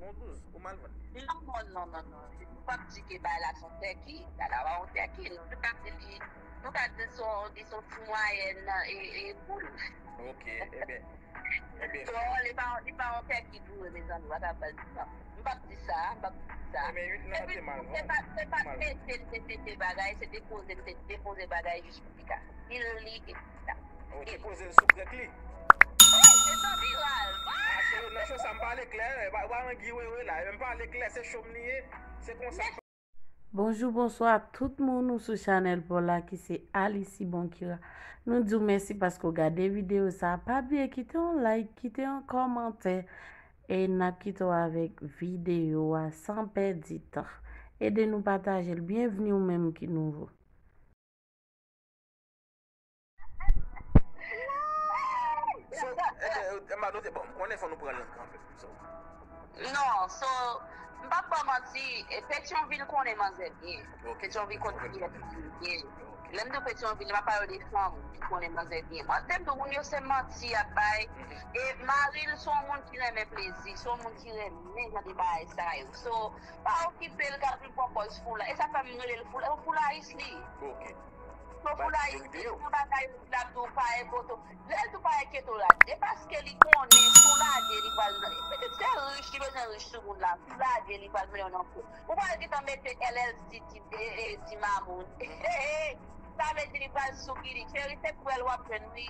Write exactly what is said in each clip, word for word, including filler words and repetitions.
Yon douz, ou mal vann. Non, non, non, non, non. Nou p ap di ke bagay la se yon tèki. Bagay la pa yon tèki. Nou ka di li, nou ka di se yon, li se yon ti mwayèn e, e poul. Ok, ebyen, ebyen. So, li pa, li pa yon tèki boure, mezanmi, w ap ba l di sa. M p ap di sa, m p ap di sa. Ebyen, uit nan Epi, te mal se vann. pa, se pa Mal. Pete l te pete bagay, se depoze l te depoze bagay jis pou pita. Li li e pita. Ou te poze l sou krèk li. Wi, se san viral. Ah, cheri, nan cho sa m pale klè, e pa, pa angi wewe la, e m pale klè, se cho m li ye, se konsa. Bonjou, bonswa tout moun ou sou chanèl pa w la ki se Alice Bonkira. Nou di w mèsi paske w gade videyo sa. Pa bliye kite yon like, kite yon kòmantè. E n ap kite w avèk videyo a san pèdi tan. Ede nou pataje l. Byenvni ou menm ki nouvo. So, ebyen, m a note, bon, m konnen fò nou pran lang kanpe. So, Non, so, m p ap ba w manti, e, Petyonvil konnen manzè byen. Ok. Petyonvil konnen manzè byen. Lè m di w Petyonvil, m ap pale de fanm ki konnen manzè byen. Mwen, te m di w, moun yo se manti y ap bay. E mari l se yon moun ki renmen plezi, se yon moun ki renmen jan de bagay sa yo. So, pa okipe l, k ap vin pran pòz fou la. E sa fè m rele l fou la, yon fou la isi. Ok. Yon fou la isi, Verite yo. Yon bagay yo di l ap di w pa enpòtan. Lè l di w pa enkyete w la, e paske li konnen si w lage li pral nan. Pitit se rich, li bezwen rich sou moun la. Si w lage li pral mennen w nan fou. Ou pral gentan mete L L C ti, e, e, ti mamoun. Sa vle di li pral sou kili. Cheri, se pwèl w ap jwenn wi.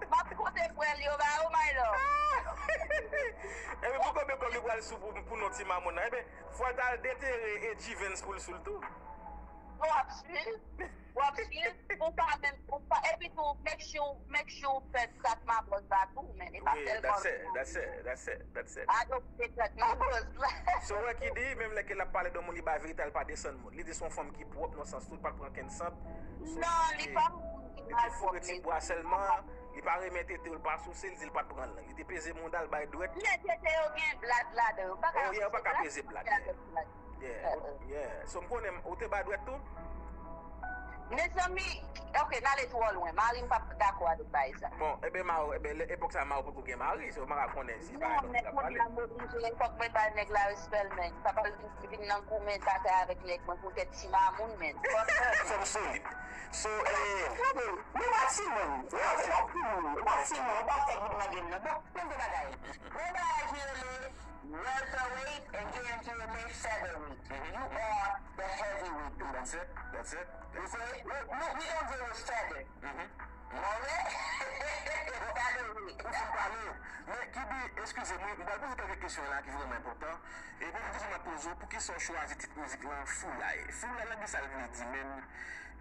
M ap konte pwèl yo ba ou, my love. Ebyen, pou konbyen kòb li pral sou pou, pou non ti mamoun nan? Ebyen, fò l ta al detere e G-Vens pou l sou l tou. W ap swiv. W ap swiv. Ou pa menm, ou pa, epi tou, make sure, make sure w fè tretman bòz la tou, men e pa Wi, sèlman. That's it, that's it, that's it, that's it. Adopte tretman bòz la. So, wè ki di, menm lè ke l ap pale de moun, li ba verite, l pa desann moun. Li di se yon fanm ki pwòp nan sans tout, pa pran kenn sant. So, Non, li pa moun ki li te mal foure pwòp, ti men bwa sèlman, li pa renmen tete, l pa souse, li di l pa t pran l. Li te peze moun, l bay dwèt. Li tete yo gen blad ladan, yo pa ka Oh, yeah, yo pa ka souse peze blad, la. yeah. Yeah, yeah. So, m konnen, ou te bay dwèt tou? Mezanmi, ok, n ale twò lwen. Mari m p ap dakò avèk bagay sa. Bon, ebyen, Mao, ebyen, lè, epòk sa, Mao potko gen mari, so, m pa konnen si bagay Non, nou men ka kounye pale. la m oblije, fòk mwen bay nèg la respè l, men. Sa pral vin, vin nan goumen kaka avèk nèg mwen pou tèt ti mamoun, men. Fòk Fanm solid. So, eh, Nou pa timoun. Nou pa timoun. Nou pa timoun. Nou pa fè goup nan game nan. Bon, men de bagay. Gen bagay ki rele welterweight and gen ki rele featherweight. You are the heavyweight. That's it. That's it. You see? We, we, we don't deal with feather. Mwen, featherweight. Ou fin pale. Men, Kibi, eskize mwen, m pral poze kèk kesyon la ki vrèman enpòtan. E bon, kesyon m ap poze w, poukisa w chwazi tit mizik lan Foulay? Foulay lan, ki sa l vle di menm?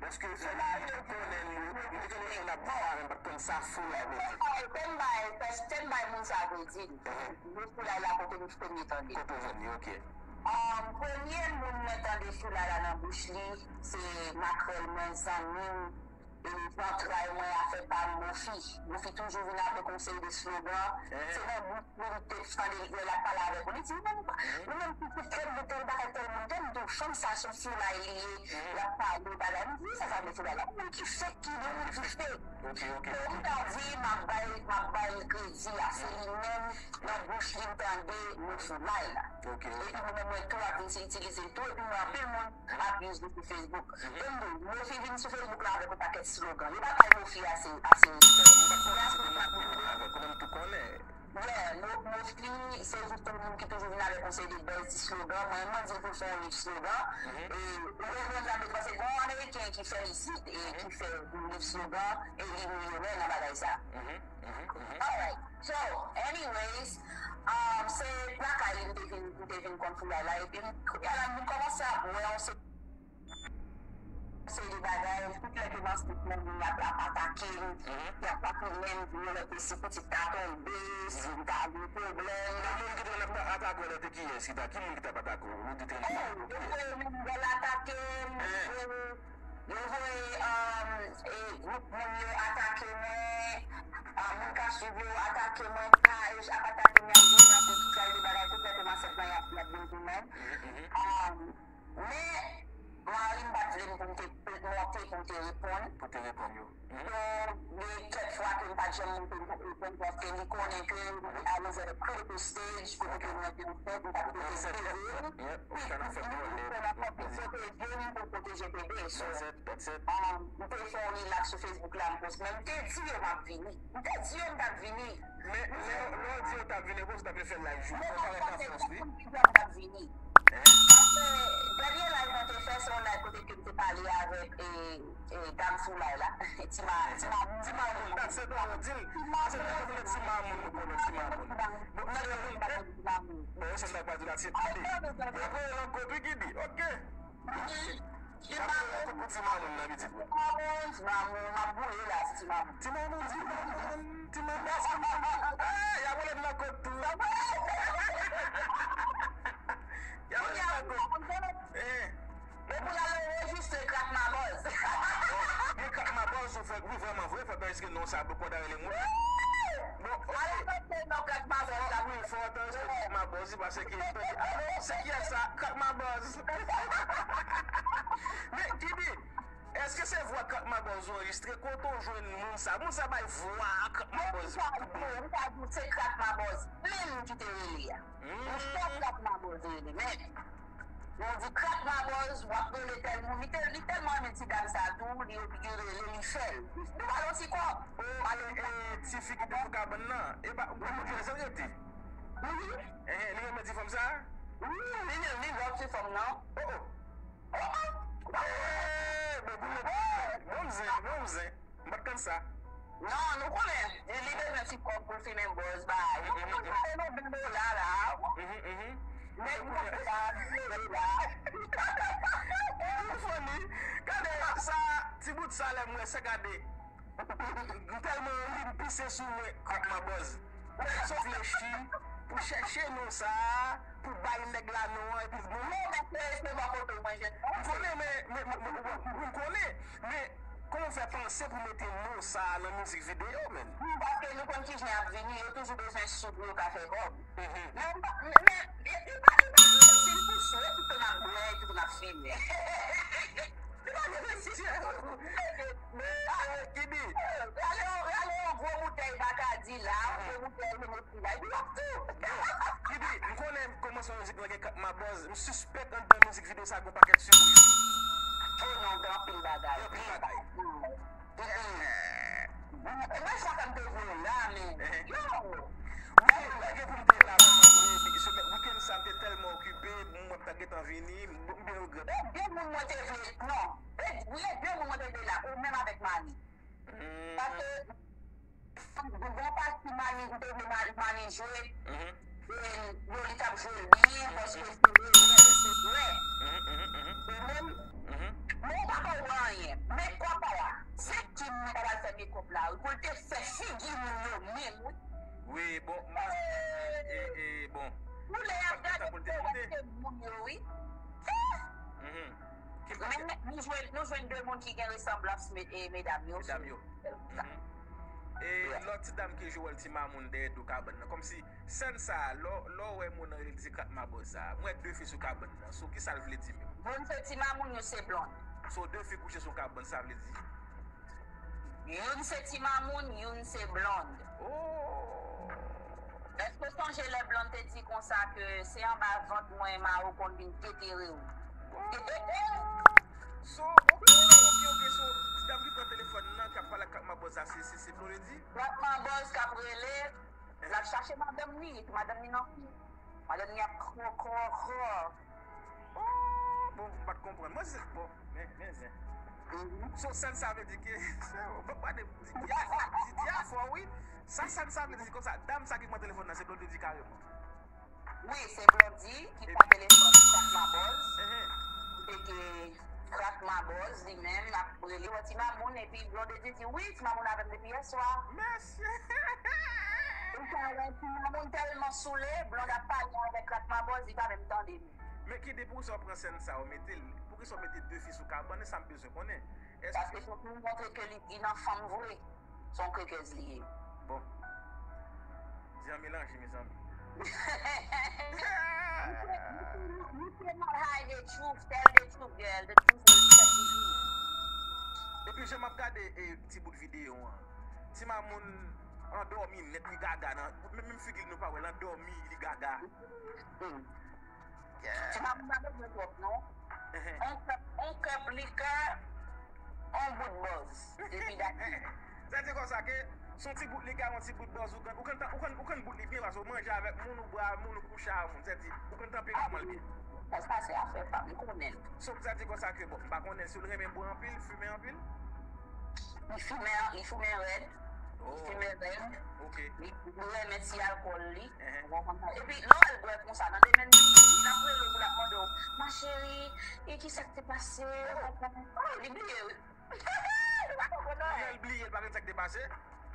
Paske, konnen nou, nou te konnen n ap di sa, men m pa t konn sa Foulay vle di. Tèm bay, tèm bay moun sa vle di. Mwen Foulay la kote m premye tande. Kote w jwenn li, ok. Um, premye moun mwen tande Foulay la nan bouch li, se makrèl mwen, zanmi m, e zantray mwen, afè pa m, Mofi. Mofi toujou vin avèk yon seri de slogan. Se nan bouch li, li te tande, lè l ap pale avèk ou, li di, "Nou menm, nou menm pitit tèl moun, tèl bagay, tèl moun, tèl moun, fanm sa se yon Foulay li ye, l ap pale bagay." M di, "Sa, sa vle Foulay la?" Yon moun ki fèk, ki, yon moun ki fèk. Ok, ok. Donk, m ta di, m ap bay, m ap bay l kredi a, se li menm, nan bouch li, m tande mo Foulay la. Ok, ok. Epi mwen menm, mwen tou, ap vin itilize l tou, epi mwen, anpil moun ap use li sou Facebook. Donk, Mofi vin sou Facebook la avèk yon pakèt slogan. Yo pa bay Mofi ase, ase respè. Yo pa konn ase respè. Avèk ou menm tou konnen. Yeah, Mo-, Mofi, se jis yon moun ki toujou vin avèk yon seri de bèl ti slogan. Mwen, mwen di l pou l fè yon liv slogan. E, ou konprann sa m vle di, paske gen yon Ameriken ki fè isit e ki fè yon liv slogan, e li milyonè nan bagay sa. Alright. So, anyways, um, se lakay li m te vin, m te vin konn Foulay la, epi m, kounye a la, m kòmanse ap wè yon se- seri de bagay, tout lè ke m ansanm moun, y ap, y ap atake m, y ap atake m, yo lè ke si pitit ta tonbe, si m ta gen pwoblèm. Moun ki te konn ap atake w la, te kiyès ki ta, ki moun ki t ap atake w? Ou di te konn Oh, yo voye menm gòl atake m, yo voye, yo voye, um, e, gwoup moun yo atake mwen, um, moun k ap swiv yo atake mwen, paj ap atake m, y ap di m anpil tout kalite bagay, tout lè ke m ansent lan, y ap, y ap vin pou mwen. Um, men, Mari m pa t vle m pou m te monte pou m te reponn. Pou te reponn yo. So, gen kèk fwa ke m pa t janm monte m pou reponn paske li konnen ke I was at a critical stage kote ke mwen te ansent, m t ap pwoteje bebe m. Wi, m te pwoteje m pou pwoteje bebe. So, um, m te fè yon relax sou Facebook la, m post, men m te di yo m ap vini. M te di yo m t ap vini. Men, men lè w di yo t ap vini, konsa w t ap fè live jou. Fò w parèt nan fòs, wi. Paske dènye live mwen te fè, se yon live kote ke m te pale avèk, e, e, dam Foulay la. Ti ma, ti ma, ti ma moun. That's it, non, di l. Ti ma moun. Ti ma moun, nou konnen ti ma moun. Bon, nan moun pa di ti ma moun. Bon, se sa pa di la, ti ma moun. Yo konnen ankò, pi ki di, ok. Ti mamoun. Ti mamoun, ti mamoun, m ap gouye la, ti mamoun. Ti mamoun, ti mamoun, ti mamoun. Eh, y ap rele m nan kòd tou. Y ap rele m nan kòd. Eh. Epi l al anrejistre Krak Mabòz. Bon, gen Krak Mabòz, ou fè, wi, vrèman vre, fò ta riske non sa, poko ta rele moun. Bon, ok. Al anrejistre non Krak Mabòz la. Wi, fò ta riske Krak Mabòz, wi, paske, tande, alo, se kiyès sa? Krak Mabòz. Men, Kibi, èske se vwa Krak Mabòz ou anrejistre? Kote w jwenn moun sa? Moun sa bay vwa a Krak Mabòz. Mwen sa di w, mwen sa di w, se Krak Mabòz menm ki te rele a. Yon sèl Krak Mabòz rele, men. Yo di Krak Mabòz, w ap rele tèl moun. Li te, li tèlman renmen ti dam sa tou, li oblije rele, li fè l. Nou pale yon ti kòb. O, e, e, ti fi ki te sou kabann nan. E pa, ou konn kote l rete? Wi. Enhen, li renmen ti fanm sa? Wi, li, li love ti fanm nan. O, o. O, o. E, bon, bon, bon, bon, zen, bon, zen. M pa t konn sa. Non, nou konnen, li bezwen ti kòb pou l fimen bòz, bay. Nou konnen, nou konnen, nou konnen, nou konnen, la, la. Mhm, mhm. Nèg mwen la, la. Ou funny. Gade sa, ti bout sa, lè m wè sa, gade. M tèlman ri, m pise sou mwen, Krak Mabòz. Pou reflechi, pou chèche non sa a, pou bay nèg la non an, epi bon. Non, men se, se bò kote w manje. M konnen, men, men, men, men, m konnen, men kòman w fè panse pou mete non sa a nan mizik videyo, menn? Paske nou konn kijan y ap vini, yo toujou bezwen sou pou yo ka fè kòb. Mhm. Men, men, men, e, e pa, e pa difisil pou sou, e tout tan ap bwè, e tout tan ap fimen. E pa difisil. Kibi. Rale yon, rale yon gwo boutèy Bacardi la, yon gwo boutèy Hennessy la, epi w ap tou. Kibi, m konnen kòmanse yon mizik lan gen Krak Mabòz, m sispèk anndan mizik videyo sa gon pakèt sipriz. O non, gen anpil bagay. Gen anpil bagay. E mwen sa fè m te vle la, men. Yo! Mwen gen pou m te la vrèman vre, epi semèn, wikenn sa m te tèlman okipe, m wè m ta gentan vini, m, m byen regrèt. E de moun mwen te vle, non. E, wi, e de moun mwen te vle la, ou menm avèk Mani. Paske, gon pati Mani, m te vle Mani, Mani jwe, e, Lolita ap jwe l byen, paske se vre, se vre. Ou menm, men ou pa ka wè anyen. Men kòb la, se Kim mwen ta pral fè mekòp la, wi, pou l te fè figi moun yo menm, wi. Wi, bon, m, e, e, bon. Koulè y ap gade, se moun yo, wi. Mhm. Ki kote? Men, nou jwenn, nou jwenn de moun ki gen resanblans, me-, e, medam yo. Medam yo. Mhm. E lòt ti dam ki jwe wòl ti mamoun dèyè do kabann nan. Kòmsi sèn sa a, lè, lè w wè moun nan rele l di Krak Mabòz sa a, m wè de fi sou kabann nan. So, kisa l vle di menm? Youn se ti mamoun, youn se blond. So, de fi kouche sou kabann, sa vle di? Youn se ti mamoun, youn se blond. Oh! Èske w sonje lè Blonde te di konsa ke se anba vant mwen Maro konn vin detere w? Detere w! So, ok, ok, ok, so, ti dam ki pran telefòn nan, k ap pale ak Krak Mabòz la, se, se, se Blonde li di? Krak Mabòz k ap rele, l ap chache madanm ni, madanm ni nan kou. Madanm ni ap kro, kro, kro. Oh, bon, m pa t konprann. Mwen se, bon, men, men zen. So, sèn sa vle di ke, bon, pa de, di di a fò, di di a fò, wi. Sa, sèn sa vle di konsa, dam sa ki pran telefòn nan, se Blondedy kareman. Wi, se Blondedy ki pran telefòn Krak Mabòz. Kote ke Krak Mabòz, li menm, l ap rele, wè ti mamoun, epi Blondedy di, wi, ti mamoun avè m depi yèswa. Mesye! Ou ka wè ti mamoun tèlman soule, Blonde ap pale avèk Krak Mabòz, li pa menm tande li. Men ki de, poukisa w pran sèn sa, w mete l? Poukisa w mete de fi sou kabann? E sa m bezwen konnen. Èske... Paske se pou montre ke li, li nan fanm vre. Se yon kekèz li ye. Bon. Di an melanje, mezanmi. You cannot hide the truth. Tell the truth, girl. The truth will set you free. Epi jan m ap gade e, ti bout videyo an, ti mamoun andòmi nèt, li gaga nan menm, menm figi l nou pa wè l andòmi, li gaga. Ti mamoun pa bezwen twòp non. On kèp, on kèp lika, on bout bòz. Epi dati. Sa di konsa ke se yon ti bout lika, yon ti bout bòz, ou konn ou konn ou konn ou konn bout li byen paske ou manje avèk moun, ou bwè moun, ou kouche avèk moun. Sa di ou konn tanperaman l byen. Sa se afè pa m, m konnen l. So sa di konsa ke bon, m pa konnen si w renmen bwè anpil, fimen anpil. Li fimen, li fimen rèd. Li fimen rèd. Ok. Li li renmen ti alkòl li. Ehe. Ou konprann sa? Epi lè w al bwè konsa nan demen li, li ap rele w pou l ap mande w, ma chérie, e ki sa k te pase? Oh, li bliye wi. Li pa konprann Lè anyen. l bliye, l pa konn sa k te pase.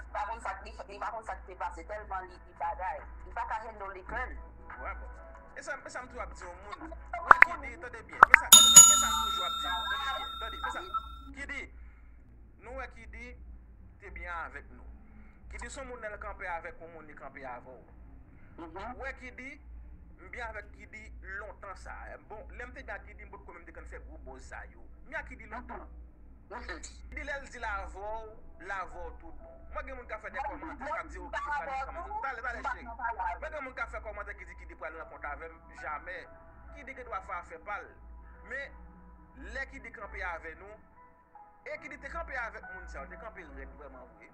Li pa konn sa k li, li pa konn sa k te pase tèlman li li bagay. Li pa ka handle liquor. Wè bon. E sa, e sa m tou ap di yon moun. Wè ki di, tande byen. Men sa, men sa m toujou ap di moun. Tande byen. Tande, men sa. Ki di, nou wè ki di te byen avèk nou. Ki di se yon moun lè l kanpe avèk yon moun, li kanpe avè w. Ou wè ki di, m byen avèk ki di lontan sa. Bon, lè m te byen ak ki di, m potko menm te konn fè gwo bòz sa yo. M byen ak ki di lontan. Ki di lè l di l avè w, l avè w tout bon. Mwen gen moun k ap fè de kòmantè k ap di, ok, ki pral nan kòmantè. Talè, talè, cheri. Mwen gen moun k ap fè kòmantè ki di ki di pral rankont avè m, jamè. Ki di gen dwa fè afè pa l. Men, lè ki di kanpe avè nou, e ki di te kanpe avèk moun sa yo, te kanpe rèd vrèman vre.